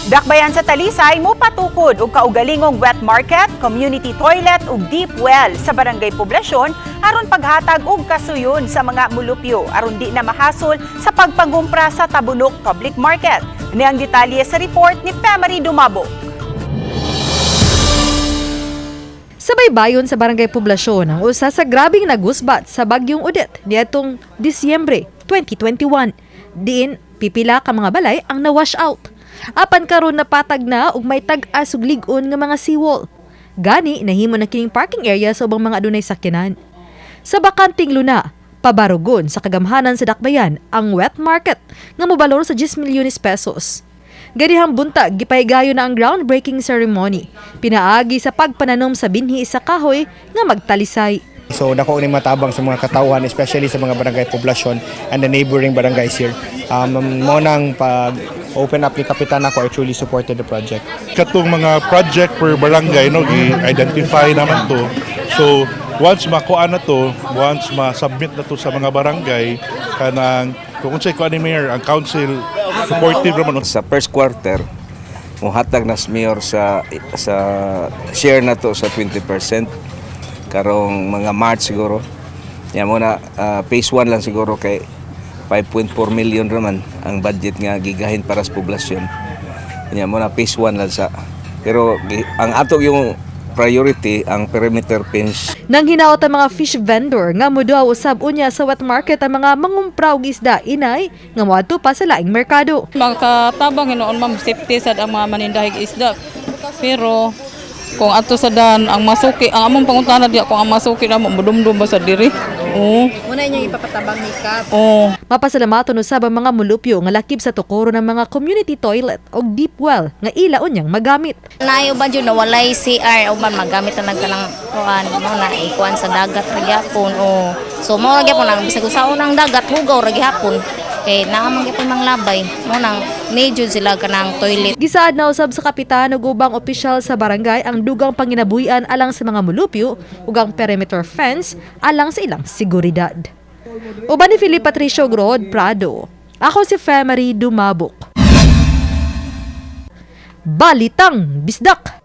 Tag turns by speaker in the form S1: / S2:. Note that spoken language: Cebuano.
S1: Dakbayan sa Talisay mo patukod og kaugalingong wet market, community toilet ug deep well sa Barangay Poblasyon aron paghatag og kasuyon sa mga mulupyo aron di na mahasol sa pagpangumpra sa Tabunok Public Market. Ni ang detalye sa report ni Femary Dumabo.
S2: Sa baybayon sa Barangay Poblasyon ang usa sa grabing nagusbat sa Bagyong Odette niadtong Disyembre 2021. Diin pipila ka mga balay ang na-wash out. Apan karon napatag na ug may tag-as ug lig-on nga mga seawall. Gani nahimo na kining parking area sa ubang mga adunay sakyanan. Sa bakanting luna, pabarugon sa kagamhanan sa Dakbayan ang wet market nga mobalor sa 10 milyones pesos. Ganihang buntag, gipahigayon na ang groundbreaking ceremony. Pinaagi sa pagpananom sa binhi sa kahoy nga magtalisay.
S3: So dako ni matabang sa mga katawhan, especially sa mga barangay poblasyon and the neighboring barangays here. Mo nang pag open up ni Kapitan ako, I truly supported the project.
S4: Katong mga project per barangay, no, gi-identify naman to. So once makuha na to, once ma-submit na to sa mga barangay, kanang kung unsay kuan ni mayor, ang council supportive naman.
S5: Sa first quarter, muhatag na sa mayor sa share na to sa 20% karong mga March siguro. Yan mo na, phase 1 lang siguro kay 5.4 million raman ang budget nga gigahin para sa poblasyon. Yan mo na, phase 1 lang sa. Pero ang ato yung priority ang perimeter fence.
S2: Nang hinaot ang mga fish vendor nga muduaw usab unya sa wet market ang mga mangumpra og isda inay nga moadto pa sa laing merkado.
S6: Makatabang hinuon, ma'am, safety sad ang mga manindahig isda. Pero kung ato sa dan ang masuki, ang among pangutana diya kung ang masuki na mo mudumdum ba sa diri? Oo.
S7: Muna inyong ipapatabang ni Kap.
S6: Oo.
S2: Mapasalamaton usab ang mga mulupyo nga lakib sa tukoro ng mga community toilet og deep well nga ila unyang magamit.
S8: Nayo ba jud na walay CR o man magamit na nagkanang kuan mo na ikuan sa dagat ra gyapon o so mo ra gyapon ang bisag usaon ang dagat, hugaw ra gyapon kay naa man gyapon manglabay mo nang medyo sila kanang toilet.
S2: Gisaad na usab sa kapitan ug ubang opisyal sa barangay ang dugang panginabuhian alang sa mga mulupyo ug ang perimeter fence alang sa ilang seguridad. Uban ni Philip Patricio Grod Prado. Ako si Femery Dumabok. Balitang Bisdak.